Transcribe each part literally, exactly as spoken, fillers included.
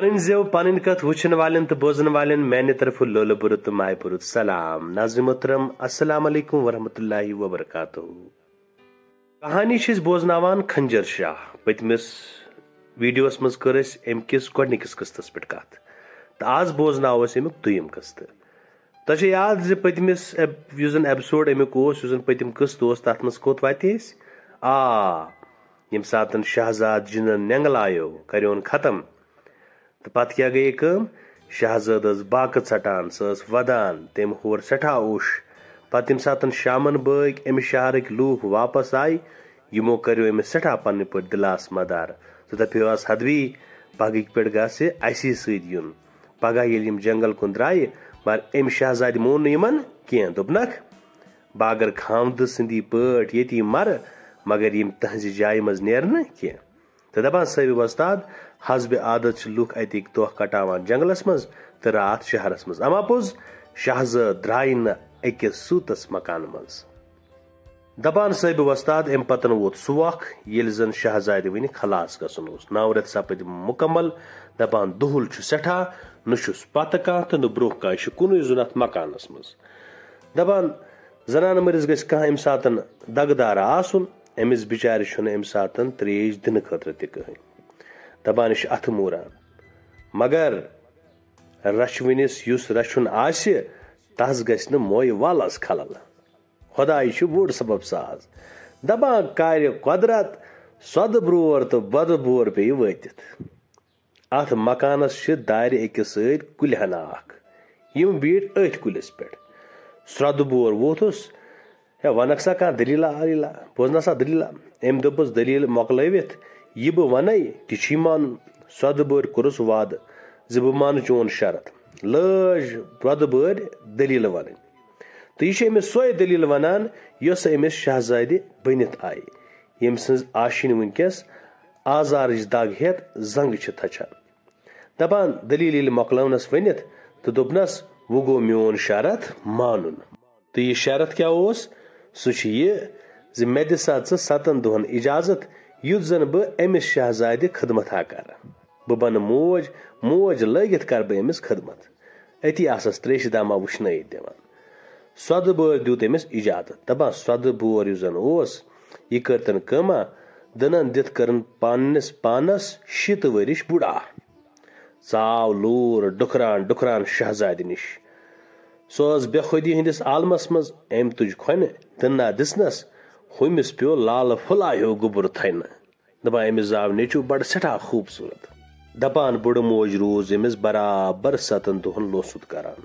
أنزیو پنٕنۍ کتھ وٕچھن والٮ۪ن تہٕ بوزن والٮ۪ن میانہِ طرفہٕ لولہٕ بُرٕ تہٕ مایہِ بُرٕ سلام۔ ناظرین محترم، السلام علیکم ورحمۃ اللہ وبرکاتہ۔ کہانی چھِ أسۍ بوزناوان خنجر شاہ۔ پٔتمِس ویڈیوس منٛز کٔر اَسہِ اَمہِ کِس گۄڈٕنِکِس قٕسطس پٮ۪ٹھ کتھ، تہٕ آز بوزناوو أسۍ اَمیُک دوٚیِم قٕسطہٕ۔ تۄہہِ چھےٚ یاد زِ پٔتمِس ایپ-، یُس زن ایپیسوڈ اَمیُک اوس، یُس زن پٔتِم قٕسطہٕ اوس، تتھ منٛز کوٚت واتہِ أسۍ؟ آ، ییٚمہِ ساتن شہزاد جِنن نٮ۪نٛگلایو، کریون ختم، تہٕ پتہٕ کیٛاہ گٔیے کٲم؟ شہزٲد ٲس باقہٕ ژٹان، سۄ ٲس ودان، تٔمۍ ہور سٮ۪ٹھاہ اوٚش۔ پتہٕ ییٚمہِ ساتن شامن بٲگۍ اَمہِ شہرٕکۍ لوٗکھ واپس آیہِ، یِمو کریو أمِس سٮ۪ٹھاہ پننہِ پٲٹھۍ دِلاس مدار۔ تہٕ دپیو آس، ہدوی، پگہٕکۍ پٮ۪ٹھ گژھِ اسی سۭتۍ یُن۔ پگاہ ییٚلہِ یِم جنگل کُن درٛایہِ، مگر أمۍ شہزادِ مون نہٕ یِمن کینٛہہ۔ دوٚپنکھ، بہٕ اگر خامدٕ سٕنٛدی پٲٹھۍ ییٚتی مرٕ، مگر یِم تٕہٕنٛزِ جایہِ منٛز نیرنہٕ کینٛہہ۔ تہٕ دپان، صٲحب وۄستاد، حسبِ عادت چھِ لُکھ اتِکۍ دۄہ کٹاوان جنگلس منٛز تہٕ راتھ شہرس منٛز۔ اما پوٚز، شہزٲد درٛایہِ نہٕ أکِس سوٗتس مکانہٕ منٛز۔ دپان، صٲحب وۄستاد، امہِ پتن ووت سُہ وق، ییٚلہِ زن شہزادِ وٕنہِ خلاص گژھُن اوس۔ نو رٮ۪تھ سپٕدۍ مکمل۔ دپان، دُہُل چھُ سٮ۪ٹھاہ، نہ چھُس پتہٕ کانٛہہ تہٕ نہ برونٛہہ کانٛہہ، یہِ چھُ کُنُے زوٚن اتھ مکانس منٛز۔ دپان، زنانہٕ مٔرِس گژھِ کانٛہہ امہِ ساتن دگہٕ دارا آسُن، أمِس بِچارِ چھُنہٕ امہِ ساتن ترٛیش دِنہٕ خٲطرٕ تہِ کٕہٕنۍ۔ دپان، یہِ چھُ اتھٕ موٗران۔ مگر رچھوٕنِس یُس رچھُن آسہِ، تس گژھِ نہٕ مویہِ والس خلل۔ خۄداے چھُ بوٚڑ سبب ساز۔ دپان، کارِ قۄدرت، سۄدٕ برور تہٕ بۄدٕ بور پیٚیہِ وٲتِتھ۔ اتھ مکانس چھِ دارِ أکِس سۭتۍ کُلۍ ہنا اکھ۔ یِم بیٖٹھۍ أتھۍ کُلِس پٮ۪ٹھ۔ سرٛۄدٕ بور ووتھُس، ہے، ونکھ سا کانٛہہ دٔلیٖلہ ؤلیٖلہ، بوزنہ سا دٔلیٖلہ۔ أمۍ دوٚپُس، دٔلیٖل مۄکلٲوِتھ یہِ بہٕ ونَے، تہِ چھی مانُن۔ سۄدٕ بورِ کوٚرُس وعدٕ زِ بہٕ مانہٕ چون شرط۔ لٲج وۄدٕ بورِ دٔلیٖلہٕ ونٕنۍ۔ تہٕ یہِ چھِ أمِس سۄے دٔلیٖل ونان، یۄس أمِس شہزادِ بٔنِتھ آیہِ، ییٚمۍ سٕنٛز آشِنۍ وٕنکیٚس آزارٕچ دگ ہیٚتھ زنٛگہٕ چھِ تھچان۔ دپان، دٔلیٖل ییٚلہِ مۄکلٲونس ؤنِتھ تہٕ دوٚپنس، وۄنۍ گوٚو میون شرط مانُن۔ تہٕ یہِ شرط کیٛاہ اوس؟ سُہ چھُ یہِ زِ مےٚ دِ سا ژٕ ستن دۄہن اجازت، یُتھ زن بہٕ أمِس شہزادِ خدمت ہا کرٕ۔ بہٕ بنہٕ موج، موج لٲگِتھ کرٕ بہٕ أمِس خدمت۔ أتی آسس تریشہِ دامہ وُشنٲیِتھ دِوان۔ سۄدٕ بٲرۍ دیُت أمِس اجازت۔ دپان، سۄدٕ بور یُس زن اوس، یہِ کٔر تٔمۍ کٲما، دٕنن دِتھ کٔرٕن پننِس پانس شیٖتہٕ ؤرِش بُڑا۔ ژاو لوٗر ڈُکران ڈُکران شہزادِ نِش۔ سۄ ٲس بے خودی ہٕنٛدِس عالمس منٛز۔ أمۍ تُج کھۄنہِ، دٕنہ دِژنس، ہُمِس پیوٚو لالہٕ پھُلا ہیوٗ گوٚبُر تھینہٕ۔ دپان، أمِس زاو نیٚچوٗ بڑٕ سٮ۪ٹھاہ خوٗبصوٗرت۔ دپان، بُڑٕ موج روٗز أمِس برابر ستن دۄہن لوسُت کران۔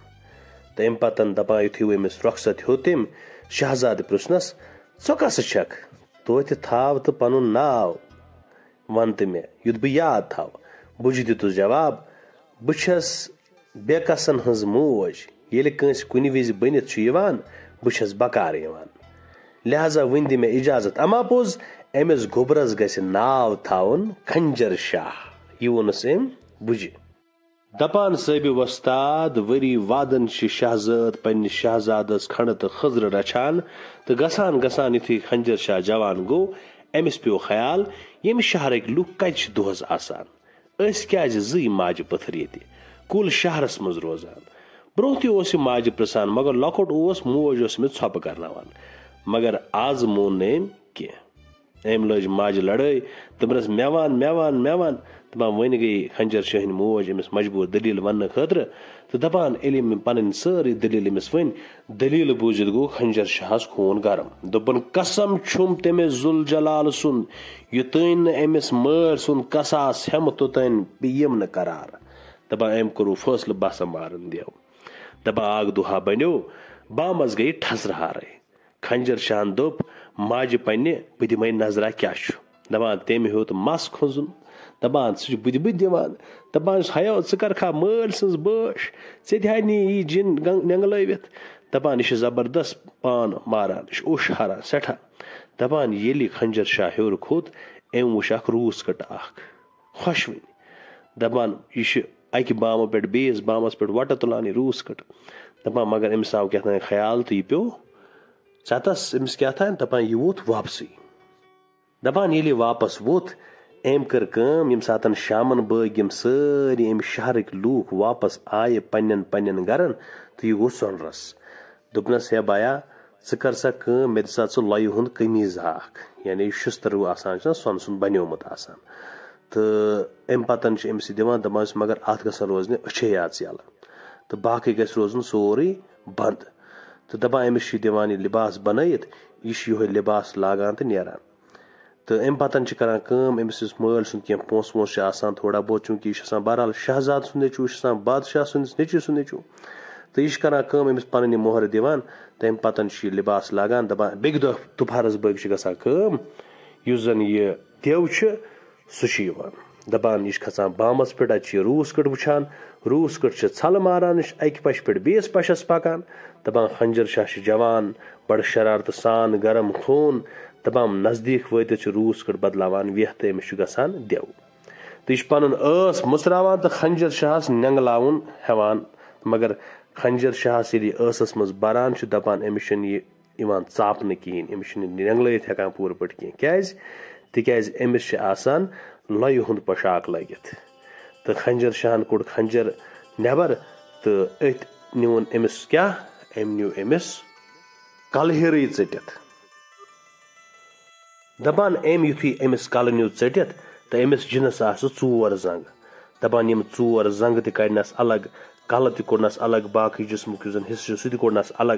تہٕ امہِ پتن دپان، یُتھُے وۄنۍ أمِس رۄخصت ہیوٚت تٔمۍ، شہزادٕ پرُژھنس، ژٕ کۄسہٕ چھکھ؟ توتہِ تھاو تہٕ پنُن ناو ون تہٕ مےٚ، یُتھ بہٕ یاد تھاوٕ۔ بُجہِ دیُتُس جواب، بہٕ چھَس بے کسن ہٕنٛز موج۔ ییٚلہِ کٲنٛسہِ کُنہِ وِزِ بٔنِتھ چھُ یِوان، بہٕ چھَس بکار یِوان۔ لہذا وٕنۍ دِ مےٚ اجازت۔ اما پوٚز، أمِس گوٚبرس گژھِ ناو تھاوُن خنجر شاہ۔ یہِ ووٚنُس أمۍ بُجہِ۔ دپان، صٲبِ وۄستاد، ؤری وادن چھِ شہزٲد پننِس شہزادس کھنڈٕ تہٕ خٔزرٕ رچھان، تہٕ گژھان گژھان یُتھُے خنجر شاہ جوان گوٚو، أمِس پیوٚو خیال، ییٚمہِ شہرٕکۍ لُکھ کتہِ چھِ دۄہس آسان؟ أسۍ کیازِ زٕے ماجہِ پٔتھٕر ییٚتہِ؟ کُل شہرس منٛز روزان۔ برونٛہہ تہِ اوس یہِ ماجہِ پرژھان، مگر لۄکُٹ اوس، موج اوس أمِس ژھۄپہٕ کرناوان۔ مگر از مون نہٕ أمۍ کینٛہہ۔ أمۍ لٲج ماجہِ لڑٲے، دوٚپنس، مےٚ وَن، مےٚ وَن، مےٚ وَن۔ دپان، وۄنۍ گٔیے خنجر شٲہِنۍ موج أمِس مجبوٗر دٔلیٖل وننہٕ خٲطرٕ۔ تہٕ دپان، ییٚلہِ أمۍ پنٕنۍ سٲرٕے دٔلیٖل أمِس ؤنۍ، دٔلیٖلہٕ بوٗزِتھ گوٚو خنجر شاہس خوٗن گرم۔ دوٚپُن، قسم چھُم تٔمِس ذوالجلال سُنٛد، یوٚتانۍ نہٕ أمِس مٲلۍ سُنٛد قصاص ہٮ۪مہٕ، توٚتانۍ یِم نہٕ قرار۔ دپان، أمۍ کوٚروٕ فٲصلہٕ، بہٕ ہسا مارن دیو۔ دپان، اکھ دۄہا بنیو، بامس گٔیہِ ٹھسرٕ ہارے۔ خنجر شاہن دوٚپ ماجہِ پننہِ، بہٕ دِمے نظرا کیٛاہ چھُ۔ دپان، تٔمۍ ہیوٚت مس کھُنزُن۔ دپان، سُہ چھُ بُدِ بُدِ دِوان۔ دپان چھُس، ہیو، ژٕ کرکھا مٲلۍ سٕنٛز بٲش؟ ژےٚ تہِ ہا نی یہِ جِن گنگ-، نٮ۪نٛگلٲوِتھ۔ دپان، یہِ چھُ زبردست پان ماران، یہِ چھُ اوٚش ہاران سٮ۪ٹھاہ۔ دپان، ییٚلہِ خنجر شاہ ہیوٚر کھوٚت، أمۍ وُچھ اکھ روٗس کٔٹہٕ اکھ۔ خۄشوٕنۍ۔ دپان، یہِ چھُ اکہِ بامہٕ پٮ۪ٹھ بیٚیِس بامس پٮ۪ٹھ وۄٹہٕ تُلان، یہِ روٗس کٔٹہٕ۔ دپان، مگر أمِس آو کیٛاہ تام خیال تہٕ یہِ پیوٚو ژٮ۪تس۔ أمِس کیٛاہ تام، دپان، یہِ ووٚتھ واپسٕے۔ دپان، ییٚلہِ یہِ واپس ووٚتھ، أمۍ کٔر کٲم، ییٚمہِ ساتَن شامَن بٲگۍ یِم سٲری أمۍ شہرٕکۍ لوٗکھ واپس آیہِ پننٮ۪ن پننٮ۪ن گرن، تہٕ یہِ گوٚو سۄنرَس۔ دوٚپنَس، "ہے بایا، ژٕ کر سا کٲم، مےٚ دِ سا ژٕ لۄیہِ ہُنٛد قمیٖض اکھ"، یعنی یُس شُستٕروٗ آسان چھُ نہ، سۄنہٕ سُنٛد بنیومُت آسان۔ تہٕ اَمہِ پَتَن چھِ أمِس یہِ دِوان، دَپان چھُس، "مگر اَتھ گژھن روزنہِ أچھے یاژٕ یَلہٕ، تہٕ باقٕے گژھِ روزُن سورُے بنٛد"۔ تہٕ دَپان، أمِس چھِ دِوان یہِ لباس بنٲیِتھ، یہِ چھِ یِہوٚے لباس لاگان تہٕ نیران۔ تہٕ اَمہِ پَتَن چھِ کران کٲم، أمِس یُس مٲلۍ سُنٛد کینٛہہ پونٛسہٕ وونٛسہٕ چھِ آسان تھوڑا بہت، چوٗنٛکہِ یہِ چھِ آسان بہرحال شہزادٕ سُنٛد نیٚچوٗ، یہِ چھِ آسان بادشاہ سٕنٛدِس نیٚچوٗ سُنٛد نیٚچوٗ، تہٕ یہِ چھِ کران کٲم، أمِس پَنٕنۍ یہِ مۄہر دِوان، تہٕ اَمہِ پَتَن چھُ یہِ لباس لاگان، دَپان، بیٚکہِ دۄہ دُپہرَس بٲگۍ چھِ گژھان کٲم، یُس زَن یہِ دٮ۪و چھُ، سُہ چھُ یِوان۔ دَپان، یہِ چھُ کھسان بامَس پٮ۪ٹھ، اَتہِ چھُ یہِ روٗس کٔٹ وٕچھان، روٗس کٔٹ چھِ ژھَلہٕ ماران، یہِ چھُ اَکہِ پَشہِ پٮ۪ٹھ بیٚیِس پَشَس پَکان۔ دَپان، خنجر شاہ چھُ جوان، بڑٕ شرارتہٕ سان، گرم خوٗن۔ دَپان، نزدیٖک وٲتِتھ چھُ روٗس کٔٹ بدلاوان ویٚتھ تہٕ أمِس چھُ گژھان دٮ۪و۔ تہٕ یہِ چھُ پَنُن ٲس مُژراوان تہٕ خنجر شاہَس نٮ۪نٛگلاوُن ہٮ۪وان۔ مگر خنجر شاہَس ییٚلہِ یہِ ٲسَس منٛز بَران چھُ، دَپان، أمِس چھُنہٕ یہِ یِوان ژاپنہٕ کِہیٖنۍ، أمِس چھُنہٕ نٮ۪نٛگلٲیِتھ ہٮ۪کان پوٗرٕ پٲٹھۍ کینٛہہ۔ کیٛازِ؟ تِکیٛازِ أمِس چھِ آسان لۄیہِ ہُنٛد پۄشاک لٲگِتھ۔ تہٕ خنجر شاہَن کوٚڑ خنجر نٮ۪بر تہٕ أتھۍ نیوٗن أمِس کیٛاہ؟ أمۍ نیوٗ أمِس کلہٕ ہیرٕے ژٔٹِتھ۔ دَپان، أمۍ یُتھُے أمِس کلہٕ نیوٗ ژٔٹِتھ، تہٕ أمِس جِنَس آسہٕ ژور زنٛگہٕ۔ دَپان، یِم ژور زنٛگہٕ تہِ کَڑنَس الگ، کلہٕ تہِ کوٚڑنَس الگ، باقٕے جسمُک یُس زَن حصہٕ چھُ، سُہ تہِ کوٚڑنَس الگ،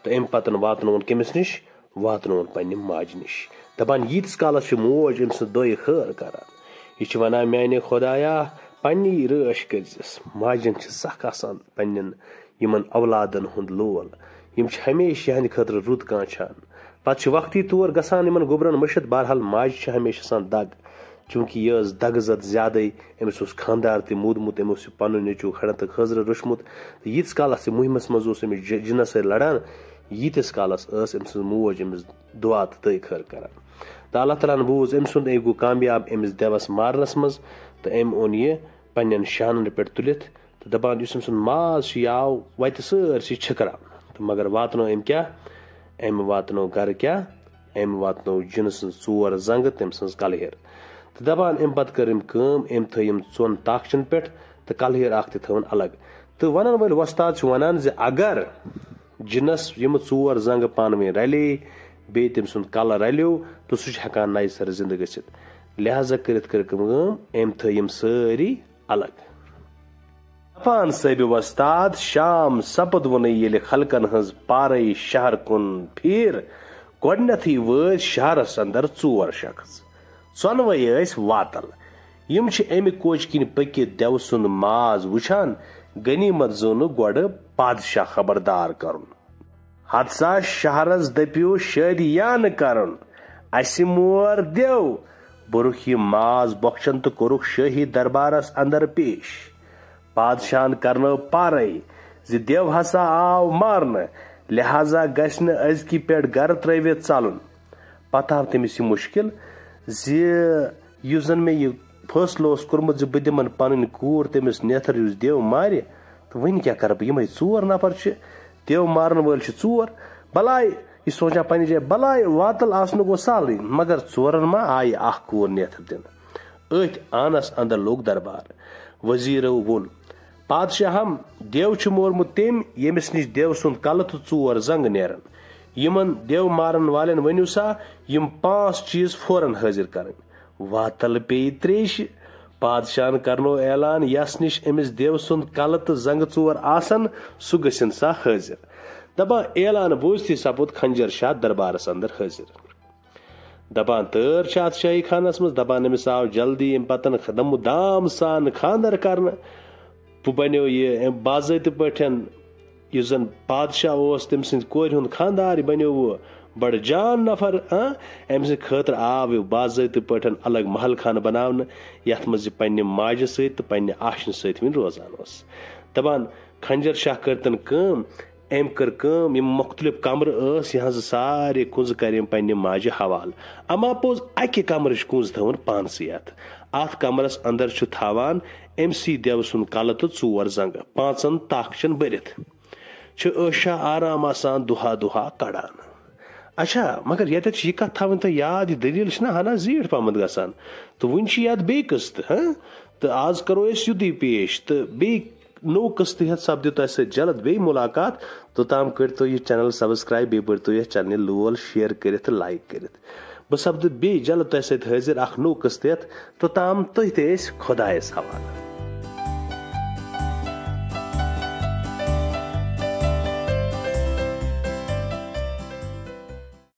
تہٕ أمۍ پَتَن واتنووُن کٔمِس نِش؟ واتنووُن پننہِ ماجہِ نِش۔ دَپان، ییٖتِس کالَس چھِ موج أمۍ سٕنٛز دۄیہِ خٲر کران۔ یہِ چھِ وَنان، میٛانہِ خۄدایا، پننی رٲچھ کٔرۍزٮ۪س۔ ماجٮ۪ن چھِ سَکھ آسان پننٮ۪ن یِمَن اولادَن ہُنٛد لول۔ یِم چھِ ہمیشہِ یِہنٛدِ خٲطرٕ رُت کانٛہہ چھان۔ پَتہٕ چھِ وقتی طور گژھان یِمَن گوٚبرَن مٔشِتھ۔ بہرحال، ماجہِ چھِ ہمیشہِ آسان دَگ۔ چوٗنٛکہِ یہِ ٲس دَگہٕ زَد زیادَے، أمِس اوس خانٛدار تہِ موٗدمُت، أمۍ اوس یہِ پَنُن نیٚچوٗ کھڑا تہٕ خٲزرٕ روٚچھمُت۔ تہٕ ییٖتِس کالَس یہِ مُہِمَس منٛز اوس أمِس جِ-، جِنَس سۭتۍ لَڑان، ییٖتِس کالَس ٲس أمۍ سٕنٛز موج أمِس دُعا تہٕ دٲے خٲر کران۔ تہٕ اللہ تعالیٰ ہَن بوٗز أمۍ سُنٛد، أمۍ گوٚو کامیاب أمِس دٮ۪وَس مارنَس منٛز، تہٕ أمۍ اوٚن یہِ پنٛنٮ۪ن شانَن پٮ۪ٹھ تُلِتھ، تہٕ دَپان، یُس أمۍ سُنٛد ماز چھُ، یہِ آو وَتہِ سٲرسٕے چھٔکراونہٕ۔ تہٕ مگر واتنوو أمۍ کیٛاہ؟ أمۍ واتنوو گَرٕ کیٛاہ؟ أمۍ واتنوو جِنہٕ سٕنٛز ژور زنٛگہٕ، تٔمۍ سٕنٛز کَلہٕ ہیٚر۔ تہٕ دَپان، اَمہِ پَتہٕ کٔر أمۍ کٲم، أمۍ تھٲے یِم ژۄن تاکچَن پٮ۪ٹھ تہٕ کَلہٕ ہیٚر اَکھ تہِ تھٲوٕن الگ۔ تہٕ وَنَن وٲلۍ وۄستاد چھِ وَنان زِ اگر جِنَس یِمہٕ ژور زنٛگہٕ پانہٕ ؤنۍ رَلے، بیٚیہِ تٔمۍ سُنٛد کَلہٕ رَلیو، تہٕ سُہ چھُ ہٮ۪کان نَیہِ سَرٕ زِنٛدٕ گٔژھِتھ۔ لہذا کٔرِتھ کٔر کٲم، أمۍ تھٲے یِم سٲری الگ۔ دَپان صٲبِ وۄستاد، شام سپُد وُنٕے ییٚلہِ خلقن ہٕنٛز پارے شہر کُن پھیٖر، گۄڈٕنیتھٕے وٲتۍ شہرس اندر ژور شخص۔ ژۄنوَے ٲسۍ واتل۔ یِم چھِ امہِ کوچہِ کِنۍ پٔکِتھ دٮ۪وٕ سُنٛد ماز وُچھان، غنیمت زٲنُکھ گۄڈٕ پادشاہ خبردار کرُن۔ ہتسا شہرس دٔپِو شٲدیانہٕ کرُن، اسہِ مور دٮ۪و۔ بوٚرُکھ یہِ ماز بۄکچن تہٕ کوٚرُکھ شٲہی دربارس اندر پیش۔ پادشاہن کرنٲو پارے زِ دٮ۪و ہسا آو مارنہٕ، لہذا گژھِ نہٕ أزکہِ پٮ۪ٹھ گرٕ ترٲوِتھ ژلُن۔ پتہٕ آو تٔمِس یہِ مُشکِل زِ یُس زن مےٚ یہِ فٲصلہٕ اوس کوٚرمُت زِ بہٕ دِمن پنٕنۍ کوٗر تٔمِس نیتھر یُس دٮ۪و مارِ، تہٕ وۄنۍ کیٛاہ کرٕ بہٕ؟ یِمے ژور نفر چھِ، دٮ۪و مارن وٲلۍ چھِ ژور۔ بلاے، یہِ سونٛچان پننہِ جایہِ، بلاے واتل آسنُک گوٚو سہلٕے، مگر ژورن ما آیہِ اکھ کوٗر نیتھر دِنہٕ؟ أتھۍ آنس اندر لوٚگ دربار۔ وزیرو ووٚن، پادشاہم، دٮ۪و چھُ مورمُت تٔمۍ، ییٚمِس نِش دٮ۪و سُنٛد کلہٕ تہٕ ژور زنٛگہٕ نیرن۔ یِمن دٮ۪و مارن والٮ۪ن ؤنِو سا یِم پانٛژھ چیٖز فوراً حٲضِر کرٕنۍ۔ واتل پیٚیہِ تریشہِ۔ پادشاہن کرنوو اعلان، یس نِش أمِس دٮ۪و سُنٛد کلہٕ تہٕ زنٛگہٕ ژور آسن، سُہ گٔژھِن سا حٲضِر۔ دپان، اعلان بوٗزتھٕے سپُد خنجر شاہ دربارس اندر حٲضِر۔ دپان، تٲر چھِ اتھ شاہی خانس منٛز۔ دپان، أمِس آو جلدی امہِ پتن خدم و دام سان خاندر کرنہٕ۔ بہٕ بنیو یہِ أمۍ باضٲبطہٕ پٲٹھۍ، یُس زن پادشاہ اوس، تٔمۍ سٕنٛدِ کورِ ہُنٛد خانٛدار، یہِ بنیو وۄنۍ بڑٕ جان نفر، ہاں؟ أمۍ سٕنٛدِ خٲطرٕ آو یہِ باضٲبطہٕ پٲٹھۍ الگ محل خانہٕ بناونہٕ، یتھ منٛز یہِ پننہِ ماجہِ سۭتۍ تہٕ پننہِ آشنہِ سۭتۍ وۄنۍ روزان اوس۔ دپان، خنجر شاہ کٔر تن کٲم، أمۍ کٔر کٲم، یِم مُختٔلِف کمرٕ ٲس، یِہٕنٛز سارے کُنزٕ کرِ أمۍ پننہِ ماجہِ حوالہٕ۔ اما پوٚز، اکہِ کمرٕچ کُنز تھٲوٕن پانسٕے اتھ۔ اتھ کمرس اندر چھُ تھاوان أمۍ سٕے دٮ۪و سُنٛد کلہٕ تہٕ ژور زنٛگہٕ، پانٛژن تاکھچن بٔرِتھ۔ چھُ عٲشا آرام آسان دۄہا دۄہا کڑان۔ اچھا، مگر ییٚتٮ۪تھ چھِ یہِ کَتھ تھاوٕنۍ تۄہہِ یاد، یہِ دٔلیٖل چھِنہ ہنا زیٖٹھ پَہمَتھ گژھان۔ تہٕ وٕنہِ چھِ یَتھ بیٚیہِ قٕسطہٕ، ہاں؟ تہٕ آز کَرو أسۍ یُتُے پیش، تہٕ بیٚیہِ نوٚو قٕسطہٕ ہٮ۪تھ سَپدِ تۄہہِ سۭتۍ جلد بیٚیہِ مُلاقات۔ توٚتام کٔرۍتو یہِ channel subscribe، بیٚیہِ بٔرۍتو یَتھ channelہِ لول share کٔرِتھ تہٕ like کٔرِتھ۔ بہٕ سَپدٕ بیٚیہِ جلد تۄہہِ سۭتۍ حٲضِر اَکھ نوٚو قٕسطہٕ ہٮ۪تھ۔ توٚتام تُہۍ تہِ ٲسۍ خۄدایَس حوالہٕ۔